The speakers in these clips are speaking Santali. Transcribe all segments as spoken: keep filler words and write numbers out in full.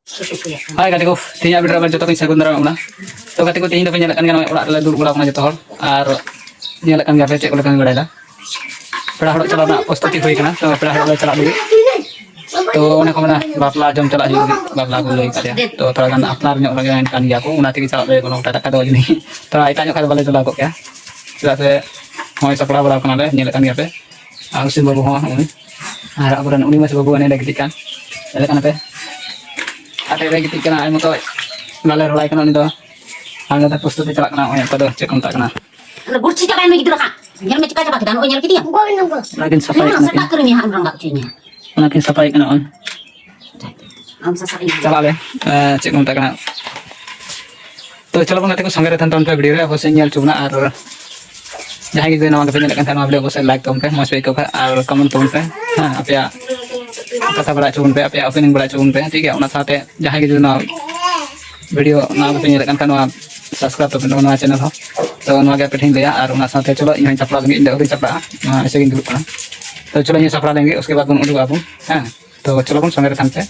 ᱦᱳᱭ ᱜᱟᱛᱮ ᱠᱚ, ᱛᱮᱦᱮᱧᱟᱜ ᱵᱷᱤᱰᱤᱭᱳ ᱨᱮ ᱡᱚᱛᱚ ᱠᱚᱧ ᱥᱟᱹᱜᱩᱱ ᱫᱟᱨᱟᱢ ᱠᱟᱱᱟ᱾ ᱛᱚ ᱜᱟᱛᱮ ᱠᱚ, ᱛᱮᱦᱮᱧ ᱫᱚᱯᱮ ᱧᱮᱞᱮᱫ ᱠᱟᱱ ᱜᱮᱭᱟ, ᱱᱚᱜᱼᱚᱭ ᱚᱲᱟᱜ ᱨᱮᱞᱮ ᱫᱩᱲᱩᱵ ᱵᱟᱲᱟ ᱟᱠᱟᱱᱟ ᱡᱚᱛᱚ ᱦᱚᱲ, ᱟᱨ ᱧᱮᱞᱮᱫ ᱠᱟᱱ ᱜᱮᱭᱟᱯᱮ ᱪᱮᱫ ᱠᱚᱞᱮ ᱠᱟᱹᱢᱤ ᱵᱟᱲᱟᱭᱮᱫᱟ᱾ ᱯᱮᱲᱟ ᱦᱚᱲᱚᱜ ᱪᱟᱞᱟᱣ ᱨᱮᱱᱟᱜ ᱯᱨᱚᱥᱛᱩᱛᱤ ᱦᱩᱭ ᱠᱟᱱᱟ, ᱛᱚ ᱯᱮᱲᱟ ᱦᱚᱲᱚᱜ ᱞᱮ ᱪᱟᱞᱟᱜ ᱞᱟᱹᱜᱤᱫ᱾ ᱛᱚ ᱚᱱᱮ ᱠᱚ ᱢᱮᱱᱟ, ᱵᱟᱯᱞᱟ ᱡᱚᱢ ᱪᱟᱞᱟᱜ ᱦᱩᱭᱩᱜ ᱞᱟᱹᱜᱤᱫ, ᱵᱟᱯᱞᱟ ᱠᱚ ᱞᱟᱹᱭ ᱠᱟᱫ ᱞᱮᱭᱟ᱾ ᱛᱚ ᱛᱷᱚᱲᱟ ᱜᱟᱱ ᱟᱯᱱᱟᱨ ᱧᱚᱜ ᱨᱮᱜᱮ ᱠᱟᱱ ᱜᱮᱭᱟ ᱠᱚ, ᱚᱱᱟ ᱛᱮᱜᱮ ᱪᱟᱞᱟᱜ ᱞᱟᱹᱜᱤᱫ ᱠᱳᱱᱳ ᱮᱴᱟᱜ ᱫᱚ ᱡᱟᱹᱱᱤᱡ ᱛᱷᱚᱲᱟ ᱮᱴᱟᱜ ᱧᱚᱜ ᱠᱷᱟᱡ ᱫᱚ ᱵᱟᱞᱮ ᱪᱟᱞᱟᱣ ᱠᱚᱜ ᱠᱮᱭᱟ, ᱪᱮᱫᱟᱜ ᱥᱮ ᱱᱚᱜᱼᱚᱭ ᱥᱟᱯᱲᱟᱣ ᱵᱟᱲᱟ ᱠᱟᱱᱟᱞᱮ, ᱧᱮᱞᱮᱫ ᱠᱟᱱ ᱜᱮᱭᱟᱯᱮ᱾ ᱟᱨ ᱩᱥᱤᱱ ᱵᱟᱹᱵᱩ ᱦᱚᱸ ᱱᱚᱜᱼᱚᱭ ᱟᱨᱟᱜ ᱵᱚᱨᱚᱱ ᱩᱱᱤ ᱢᱚᱡᱽ ᱵᱟᱹᱵᱩ ᱦᱟᱱᱮ ᱜᱤᱛᱤᱡ ᱠᱟᱱ, ᱧᱮᱞᱮᱫ ᱠᱟᱱᱟ ᱯᱮ᱾ ᱟᱨ ᱨᱮ ᱜᱤᱛᱤᱡ ᱠᱟᱱᱟ, ᱟᱡ ᱢᱚᱛᱚ ᱵᱟᱞᱮ ᱨᱚᱲᱟᱭ ᱠᱟᱱᱟ ᱩᱱᱤ ᱫᱚ᱾ ᱟᱨ ᱱᱚᱛᱮ ᱯᱨᱚᱥᱛᱩᱛᱤ ᱪᱟᱞᱟᱜ ᱠᱟᱱᱟ, ᱱᱚᱜᱼᱚᱭ ᱚᱠᱟ ᱫᱚ ᱪᱮᱫ ᱠᱚ ᱢᱮᱛᱟᱜ ᱠᱟᱱᱟ? ᱚᱱᱟ ᱜᱩᱲᱪᱷᱤ ᱪᱟᱵᱟᱭ ᱢᱮ ᱜᱤᱫᱽᱨᱟᱹ ᱦᱟᱸᱜ᱾ ᱧᱮᱞ ᱢᱮ ᱪᱤᱠᱟ ᱪᱟᱵᱟ ᱠᱮᱫᱟ, ᱱᱚᱜᱼᱚᱭ ᱧᱮᱞ ᱠᱮᱫᱮᱭᱟ? ᱚᱱᱟᱠᱤᱱ ᱥᱟᱯᱷᱟᱭᱮᱫ ᱚᱱᱟ ᱠᱟᱱᱟ ᱥᱮᱛᱟ ᱠᱤᱱ᱾ ᱠᱟᱹᱨᱤ ᱢᱮ ᱦᱟᱸᱜ ᱨᱟᱸᱜᱟ ᱦᱚᱪᱚᱭᱤᱧᱟ᱾ ᱚᱱᱟᱠᱤᱱ ᱥᱟᱯᱷᱟᱭᱮᱫ ᱠᱟᱱᱟ ᱱᱚᱜᱼᱚᱭ᱾ ᱟᱢ ᱥᱟᱥᱟᱜ ᱤᱧ ᱪᱟᱞᱟᱜ ᱟᱞᱮ, ᱮ, ᱪᱮᱫ ᱠᱚ ᱢᱮᱛᱟᱜ ᱠᱟᱱᱟ? ᱛᱚ ᱪᱚᱞᱚ ᱵᱚᱱ ᱜᱟᱛᱮ ᱠᱚ, ᱥᱚᱸᱜᱮ ᱨᱮ ᱛᱟᱦᱮᱱ ᱛᱟᱵᱚᱱ ᱯᱮ ᱵᱷᱤᱰᱤᱭᱳ ᱨᱮ, ᱚᱵᱚᱥᱥᱳᱭ ᱧᱮᱞ ᱦᱚᱪᱚ ᱵᱚᱱᱟ᱾ ᱟᱨ ᱡᱟᱦᱟᱸᱭ ᱜᱮ ᱡᱩᱫᱤ ᱱᱟᱣᱟ ᱜᱮᱯᱮ ᱧᱮᱞᱮᱫ ᱠᱟᱱ ᱠᱷᱟᱱ, ᱱᱚᱣᱟ ᱵᱷᱤᱰᱤᱭᱳ ᱚᱵᱚᱥᱥᱳᱭ ᱞᱟᱭᱤᱠ ᱛᱟᱵᱚᱱ ᱯᱮ, ᱢᱚᱡᱽ ᱯᱮ ᱟᱹᱭᱠᱟᱹᱣ ᱠᱷᱟᱱ, ᱟᱨ ᱠᱚᱢᱮᱱᱴ ᱛᱟᱵᱚᱱ ᱯᱮ᱾ ᱦᱮᱸ, ᱟᱯᱮᱭᱟᱜ ᱠᱟᱛᱷᱟ ᱵᱟᱲᱟᱭ ᱦᱚᱪᱚ ᱵᱚᱱ ᱯᱮ, ᱟᱯᱮᱭᱟᱜ ᱚᱯᱤᱱᱤᱭᱚᱱ ᱵᱟᱲᱟᱭ ᱦᱚᱪᱚ ᱵᱚᱱ ᱯᱮ, ᱴᱷᱤᱠ ᱜᱮᱭᱟ? ᱚᱱᱟ ᱥᱟᱶᱛᱮ ᱡᱟᱦᱟᱸᱭ ᱜᱮ ᱡᱩᱫᱤ ᱱᱚᱣᱟ ᱵᱷᱤᱰᱤᱭᱳ ᱱᱟᱣᱟ ᱜᱮᱯᱮ ᱧᱮᱞᱮᱫ ᱠᱟᱱ ᱠᱷᱟᱱ, ᱱᱚᱣᱟ ᱥᱟᱵᱥᱠᱨᱟᱭᱤᱵ ᱛᱟᱵᱚᱱ ᱯᱮ ᱱᱚᱣᱟ ᱪᱮᱱᱮᱞ ᱦᱚᱸ᱾ ᱛᱚ ᱱᱚᱣᱟ ᱜᱮ ᱟᱯᱮ ᱴᱷᱮᱱ ᱞᱟᱹᱭᱟ, ᱟᱨ ᱚᱱᱟ ᱥᱟᱶᱛᱮ ᱪᱚᱞᱚ ᱤᱧ ᱦᱚᱸᱧ ᱥᱟᱯᱲᱟᱣ ᱞᱮᱱᱜᱮ, ᱤᱧ ᱫᱚ ᱟᱹᱣᱨᱤᱧ ᱥᱟᱯᱲᱟᱜᱼᱟ, ᱱᱚᱣᱟ ᱮᱭᱥᱮ ᱜᱤᱧ ᱫᱩᱲᱩᱵ ᱠᱟᱱᱟ᱾ ᱛᱚ ᱪᱚᱞᱚ ᱤᱧ ᱥᱟᱯᱲᱟᱣ ᱞᱮᱱᱜᱮ, ᱩᱥᱠᱮ ᱵᱟᱫ ᱵᱚᱱ ᱩᱰᱩᱠᱚᱜᱼᱟ ᱵᱚᱱ, ᱦᱮᱸ᱾ ᱛᱚ ᱪᱚᱞᱚ ᱵᱚᱱ ᱥᱚᱸᱜᱮ ᱨᱮ ᱛᱟᱦᱮᱱ ᱯᱮ,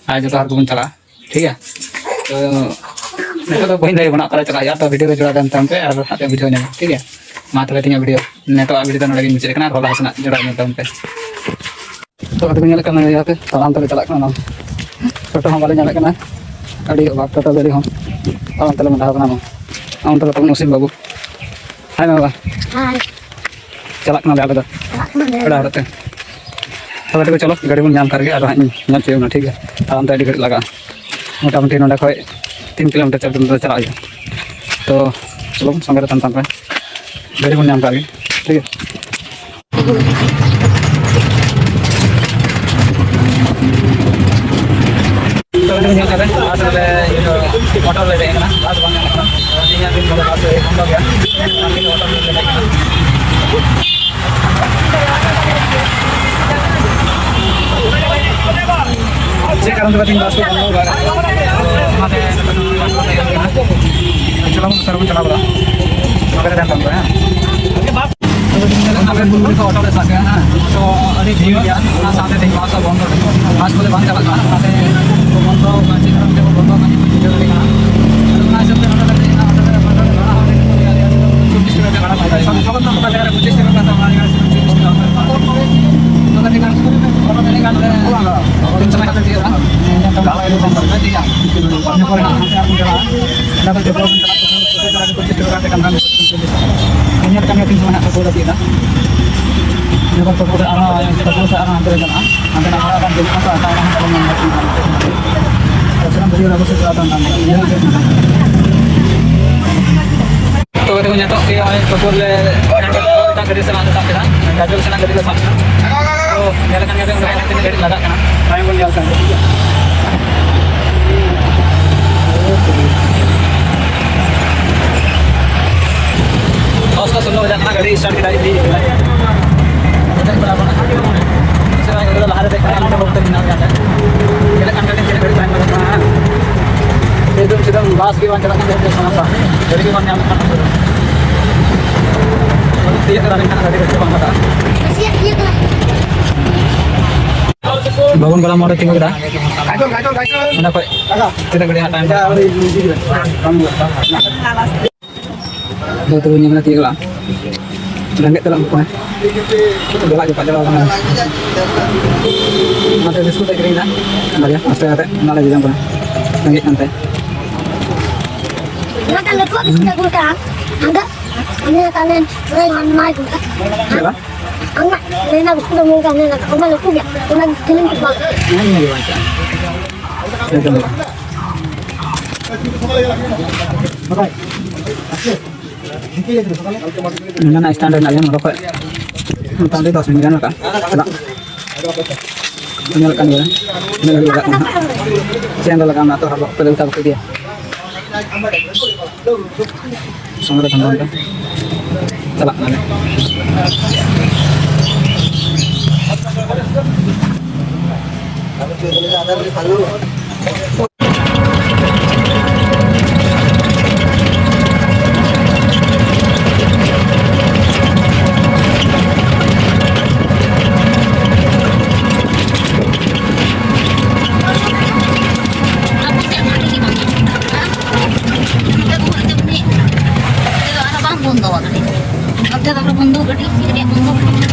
ᱟᱨ ᱡᱚᱛᱚ ᱦᱚᱲ ᱜᱮᱵᱚᱱ ᱪᱟᱞᱟᱜᱼᱟ᱾ ᱴᱷᱤᱠ ᱜᱮᱭᱟ? ᱛᱚ ᱱᱤᱛᱚᱜ ᱫᱚ ᱵᱟᱹᱧ ᱞᱟᱹᱭ ᱟᱵᱚᱱᱟ ᱚᱠᱟᱨᱮ ᱪᱟᱞᱟᱜ ᱦᱩᱭᱩᱜᱼᱟ, ᱛᱚ ᱵᱷᱤᱰᱤᱭᱳ ᱨᱮ ᱡᱚᱲᱟᱣ ᱛᱟᱦᱮᱱ ᱛᱟᱵᱚᱱ ᱯᱮ ᱟᱨ ᱦᱟᱸᱜ ᱯᱮ ᱵᱩᱡᱷᱟᱹᱣ ᱧᱟᱢᱟ, ᱴᱷᱤᱠ ᱜᱮᱭᱟ? ᱢᱟ ᱛᱚᱵᱮ ᱛᱮᱦᱮᱧᱟᱜ ᱵᱷᱤᱰᱤᱭᱳ, ᱱᱤᱛᱚᱜ ᱟᱜ ᱵᱷᱤᱰᱤᱭᱳ ᱫᱚ ᱱᱚᱰᱮ ᱜᱤᱧ ᱢᱩᱪᱟᱹᱫ ᱠᱟᱱᱟ, ᱟᱨᱦᱚᱸ ᱞᱟᱦᱟ ᱥᱮᱱᱟᱜ ᱡᱚᱲᱟᱣ ᱧᱮᱞ ᱛᱟᱵᱚᱱ ᱯᱮ᱾ ᱛᱚ ᱜᱟᱛᱮ ᱠᱚ ᱧᱮᱞᱮᱫ ᱠᱟᱱᱟ, ᱤᱭᱟᱹ ᱯᱮ, ᱛᱟᱲᱟᱢ ᱛᱮᱞᱮ ᱪᱟᱞᱟᱜ ᱠᱟᱱᱟ, ᱱᱚᱣᱟ ᱴᱳᱴᱳ ᱦᱚᱸ ᱵᱟᱞᱮ ᱧᱟᱢᱮᱫ ᱠᱟᱱᱟ, ᱟᱹᱰᱤ ᱚᱵᱷᱟᱵ ᱴᱳᱴᱳ ᱜᱟᱹᱰᱤ ᱦᱚᱸ, ᱛᱟᱲᱟᱢ ᱛᱮᱞᱮ ᱢᱚᱦᱰᱟ ᱠᱟᱱᱟ᱾ ᱱᱚᱣᱟ ᱚᱱᱛᱮ ᱨᱮ ᱛᱟᱵᱚᱱ ᱚᱥᱤᱢ ᱵᱟᱹᱵᱩ, ᱦᱟᱭ ᱢᱮ ᱵᱟᱵᱟ᱾ ᱦᱟᱭ᱾ ᱪᱟᱞᱟᱜ ᱠᱟᱱᱟᱞᱮ ᱟᱞᱮ ᱫᱚ᱾ ᱪᱟᱞᱟᱜ ᱠᱟᱱᱟᱞᱮ᱾ ᱯᱮᱲᱟ ᱦᱚᱲᱚᱜ ᱛᱮ᱾ ᱛᱚᱵᱮ ᱛᱚᱵᱮ ᱪᱚᱞᱚ, ᱜᱟᱹᱰᱤ ᱵᱚᱱ ᱧᱟᱢ ᱠᱟᱜ ᱨᱮᱜᱮ, ᱟᱫᱚ ᱦᱟᱸᱜ ᱤᱧ ᱧᱮᱞ ᱦᱚᱪᱚᱭᱮᱫ ᱵᱚᱱᱟ, ᱴᱷᱤᱠ ᱜᱮᱭᱟ? ᱛᱟᱲᱟᱢ ᱛᱮ ᱟᱹᱰᱤ ᱜᱷᱟᱹᱲᱤᱡ ᱞᱟᱜᱟᱜᱼᱟ, ᱢᱚᱴᱟᱢᱩᱴᱤ ᱱᱚᱸᱰᱮ ᱠᱷᱚᱡ ᱛᱤᱱ ᱠᱤᱞᱳᱢᱤᱴᱟᱨ, ᱪᱟᱨ ᱠᱤᱞᱳᱢᱤᱴᱟᱨ ᱪᱟᱞᱟᱜ ᱦᱩᱭᱩᱜᱼᱟ᱾ ᱛᱚ ᱪᱚᱞᱚ ᱵᱚᱱ ᱥᱚᱸᱜᱮ ᱨᱮ ᱛᱟᱦᱮᱱ ᱛᱟᱢ ᱯᱮ, ᱜᱟᱹᱰᱤ ᱵᱚᱱ ᱧᱟᱢ ᱠᱟᱜ ᱜᱮ, ᱴᱷᱤᱠ ᱜᱮᱭᱟ? ᱛᱚ ᱱᱤᱛᱚᱜ ᱧᱮᱞ ᱠᱟᱜ ᱵᱮᱱ, ᱵᱟᱥ ᱨᱮᱞᱮ, ᱤᱭᱟᱹ, ᱚᱴᱳ ᱨᱮᱞᱮ ᱫᱮᱡ ᱠᱟᱱᱟ, ᱵᱟᱥ ᱵᱟᱝ ᱧᱟᱢᱚᱜ ᱠᱟᱱᱟ᱾ ᱛᱮᱦᱮᱧᱟᱜ ᱫᱤᱱ ᱠᱚᱫᱚ ᱵᱟᱥ ᱨᱮ ᱵᱚᱱᱫᱚ ᱜᱮᱭᱟ, ᱚᱱᱟ ᱛᱮᱜᱮ ᱚᱴᱳ ᱨᱮᱞᱮ ᱫᱮᱡ ᱠᱟᱱᱟ᱾ ᱪᱮᱫ ᱠᱟᱨᱚᱱ ᱛᱮ ᱛᱮᱦᱮᱧ ᱵᱟᱥ ᱠᱚ ᱵᱚᱱᱫᱚ ᱠᱟᱜᱼᱟ? ᱚᱱᱟᱛᱮ ᱪᱚᱞᱚ ᱵᱚᱱ ᱥᱟᱨ ᱵᱚᱱ ᱪᱟᱞᱟᱣ ᱵᱟᱲᱟᱜᱼᱟ, ᱱᱚᱰᱮ ᱨᱮ ᱛᱟᱦᱮᱱ ᱛᱟᱵᱚᱱ ᱯᱮ, ᱦᱮᱸ᱾ ᱚᱱᱟ ᱵᱮᱞ ᱵᱩᱞᱵᱩᱞ ᱠᱚ ᱚᱴᱳ ᱞᱮ ᱥᱟᱵ ᱠᱮᱫᱟ, ᱦᱮᱸ᱾ ᱚᱴᱳ ᱟᱹᱰᱤ ᱵᱷᱤᱲ ᱜᱮᱭᱟ, ᱚᱱᱟ ᱥᱟᱶᱛᱮ ᱛᱮᱦᱮᱧ ᱵᱟᱥ ᱦᱚᱸ ᱵᱚᱱᱫᱚ, ᱵᱟᱥ ᱠᱚᱫᱚ ᱵᱟᱝ ᱪᱟᱞᱟᱜ ᱠᱟᱱᱟ, ᱚᱱᱟᱛᱮ ᱵᱚᱱᱫᱚ ᱠᱟᱱᱟ᱾ ᱪᱮᱫ ᱤᱱᱟᱹ ᱯᱚᱨᱮ ᱦᱟᱸᱜ ᱦᱟᱱᱛᱮ ᱟᱨᱦᱚᱸ ᱪᱟᱞᱟᱜᱼᱟ᱾ ᱚᱱᱟ ᱫᱚ ᱡᱚᱛᱚ ᱵᱚᱱ ᱪᱟᱞᱟᱜ ᱛᱟᱵᱚᱱ, ᱯᱚᱸᱪᱤᱥ ᱴᱟᱠᱟ ᱠᱟᱛᱮ ᱠᱟᱱ ᱠᱟᱱ᱾ ᱧᱮᱞ ᱠᱟᱜ ᱢᱮ ᱛᱤᱱ ᱥᱚᱢᱚᱭ ᱦᱟᱸᱜ ᱠᱚ ᱜᱚᱞ ᱟᱹᱜᱩᱭᱮᱫᱟ᱾ ᱤᱱᱟᱹ ᱯᱚᱨ ᱯᱚᱨ ᱟᱨᱦᱚᱸ ᱯᱚᱸᱪᱤᱥ ᱟᱨᱦᱚᱸ ᱦᱟᱱᱛᱮ ᱨᱮ ᱪᱟᱞᱟᱜᱼᱟ᱾ ᱦᱟᱱᱛᱮ ᱱᱟᱜ ᱦᱚᱲ ᱟᱨᱦᱚᱸ ᱫᱩᱲᱩᱵ ᱠᱟᱱᱟ ᱛᱚ, ᱟᱨᱦᱚᱸ ᱦᱟᱱᱛᱮ ᱵᱚᱱ ᱧᱟᱢ ᱫᱟᱲᱮᱭᱟᱜ ᱠᱟᱱᱟ᱾ ᱟᱪᱪᱷᱟ, ᱵᱷᱤᱰᱤᱭᱳ ᱨᱮ ᱚᱵᱚᱥᱥᱳᱭ ᱪᱟᱞᱟᱜ ᱠᱟᱱ ᱠᱟᱱ ᱜᱮᱭᱟ᱾ ᱛᱚᱵᱮ ᱛᱮᱵᱚᱱ ᱧᱮᱞᱚᱜ ᱜᱮ, ᱱᱚᱜᱼᱚᱭ ᱯᱟᱹᱠᱩᱲ ᱞᱮ ᱮᱴᱟᱜ ᱜᱟᱹᱰᱤ ᱥᱟᱞᱟᱜ ᱞᱮ ᱥᱟᱵ ᱠᱮᱫᱟ, ᱜᱟᱡᱚᱞ ᱥᱮᱱᱟᱜ ᱜᱟᱹᱰᱤ ᱞᱮ ᱥᱟᱵ ᱠᱮᱫᱟ᱾ ᱛᱚ, ᱧᱮᱞ ᱠᱟᱱ ᱜᱮᱭᱟ ᱯᱮ, ᱚᱸᱰᱮ ᱛᱤᱱᱟᱹᱜ ᱜᱷᱟᱹᱲᱤᱡ ᱞᱟᱜᱟᱜ ᱠᱟᱱᱟ᱾ ᱛᱟᱭᱚᱢ ᱵᱚᱱ ᱧᱮᱞ ᱠᱟᱱ ᱜᱮᱭᱟ᱾ ᱫᱚᱥ ᱠᱚ ᱥᱳᱞᱳ ᱵᱟᱡᱟᱜ ᱠᱟᱱᱟ, ᱜᱟᱹᱰᱤ ᱥᱴᱟᱨᱴ ᱠᱮᱫᱟ, ᱤᱫᱤ ᱠᱟᱱᱟ᱾ ᱞᱟᱦᱟ ᱨᱮ ᱫᱮᱡ ᱠᱟᱱᱟ, ᱚᱸᱰᱮ ᱵᱚᱞᱛᱮ ᱢᱮᱱᱟᱜ ᱜᱮᱭᱟ᱾ ᱧᱮᱞ ᱠᱟᱱ ᱜᱟᱹᱰᱤ ᱛᱤᱱᱟᱹᱜ ᱜᱷᱟᱹᱲᱤᱡ ᱛᱟᱭᱚᱢ ᱞᱟᱜᱟᱜ ᱠᱟᱱᱟ᱾ ᱮᱠᱫᱚᱢ ᱪᱮᱫᱟᱜ ᱵᱟᱥ ᱜᱮ ᱵᱟᱝ ᱪᱟᱞᱟᱜ ᱠᱟᱱ ᱛᱟᱦᱮᱸᱫ, ᱥᱚᱢᱚᱥᱥᱟ᱾ ᱜᱟᱹᱰᱤ ᱜᱮ ᱵᱟᱝ ᱧᱟᱢᱚᱜ ᱠᱟᱱ ᱛᱟᱦᱮᱸᱫ᱾ ᱛᱤᱭᱟᱹᱜ ᱠᱟᱫᱟ, ᱢᱮᱱᱠᱷᱟᱱ ᱜᱟᱹᱰᱤ ᱜᱟᱹᱰᱤ ᱵᱟᱝ ᱞᱟᱜᱟᱜᱼᱟ᱾ ᱵᱟᱵᱚᱱ ᱜᱚᱲᱟ ᱢᱳᱲ ᱨᱮ ᱛᱤᱸᱜᱩ ᱠᱮᱫᱟ᱾ ᱚᱸᱰᱮ ᱠᱷᱚᱡ ᱛᱤᱱᱟᱹᱜ ᱜᱷᱟᱹᱲᱤᱡ ᱦᱟᱸᱜ ᱴᱟᱭᱤᱢ ᱞᱟᱜᱟᱜᱼᱟ? ᱫᱚ ᱛᱚᱵᱮ ᱧᱮᱞ ᱢᱮ ᱛᱤᱭᱳᱜ ᱞᱟᱜᱼᱟ᱾ ᱨᱮᱸᱜᱮᱡ ᱛᱮᱞᱟᱝ ᱠᱚᱭ᱾ ᱜᱮᱞᱟᱜ ᱜᱮ ᱯᱟᱡᱟᱣ ᱠᱟᱱᱟ᱾ ᱚᱱᱟᱛᱮ ᱵᱤᱥᱠᱩᱴ ᱞᱮ ᱠᱤᱨᱤᱧ ᱮᱫᱟ᱾ ᱵᱟᱨᱭᱟ ᱯᱟᱸᱪ ᱴᱟᱠᱟ ᱠᱟᱛᱮ, ᱚᱱᱟ ᱞᱮ ᱡᱚᱡᱚᱢ ᱠᱟᱱᱟ᱾ ᱨᱮᱸᱜᱮᱡ ᱠᱟᱱᱛᱮ᱾ ᱚᱱᱟᱴᱟᱜ ᱞᱟᱹᱴᱩᱣᱟᱜ ᱵᱤᱥᱠᱩᱴ ᱟᱹᱜᱩ ᱞᱮᱠᱷᱟᱱ ᱟᱫᱚ ᱟᱢ ᱛᱟᱦᱞᱮ ᱯᱩᱨᱟᱹ ᱢᱟᱱ ᱢᱟᱭ ᱜᱩᱱᱴᱟ᱾ ᱪᱮᱫ ᱵᱟ? ᱟᱢ ᱢᱟ ᱞᱟᱹᱭ ᱢᱮ ᱵᱤᱥᱠᱩᱴ ᱮᱢ ᱟᱹᱜᱩ ᱠᱟᱜ ᱢᱮ, ᱚᱱᱟ ᱞᱟᱹᱴᱩ ᱜᱮᱭᱟ, ᱚᱱᱟ ᱡᱤᱞᱤᱧ ᱠᱚ ᱵᱟᱝ᱾ ᱦᱮᱸ, ᱱᱤᱭᱟᱹ ᱜᱮ ᱵᱟᱧᱪᱟᱜᱼᱟ᱾ ᱮᱠᱫᱚᱢ ᱵᱟᱝ᱾ ᱢᱮᱱᱟᱜᱼᱟ, ᱥᱴᱮᱱᱰ ᱨᱮ ᱢᱮᱱᱟᱜ ᱞᱮᱭᱟ, ᱱᱚᱰᱮ ᱠᱷᱚᱡ ᱢᱚᱴᱟᱢᱩᱴᱤ ᱫᱚᱥ ᱢᱤᱱᱤᱴ ᱜᱟᱱ ᱞᱮᱠᱟ ᱪᱟᱞᱟᱜ᱾ ᱧᱮᱞ ᱠᱟᱱ ᱜᱮᱭᱟ, ᱛᱤᱱᱟᱹᱜ ᱜᱷᱟᱹᱲᱤᱡ ᱞᱟᱜᱟᱜ ᱠᱟᱱᱟ ᱦᱟᱸᱜ᱾ ᱪᱮᱱ ᱨᱮ ᱞᱟᱜᱟᱣ ᱢᱮ, ᱛᱚ ᱦᱟᱵᱚ ᱯᱮ ᱫᱟᱹᱲ ᱠᱟᱜ ᱤᱫᱤᱭᱟ᱾ ᱥᱚᱸᱜᱮ ᱨᱮ ᱫᱷᱟᱱᱫᱟ ᱚᱱᱠᱟ ᱪᱟᱞᱟᱜ ᱠᱟᱱᱟ᱾ ᱟᱨᱦᱚᱸ ᱵᱟᱝ ᱵᱚᱱᱫᱚ ᱟᱠᱟᱱᱟ᱾ ᱚᱱᱛᱮ ᱫᱚ ᱟᱨᱦᱚᱸ ᱵᱚᱱᱫᱚ ᱜᱟᱹᱰᱤ, ᱪᱮᱫ ᱨᱮᱭᱟᱜ ᱵᱚᱱᱫᱚ ᱜᱟᱹᱰᱤ?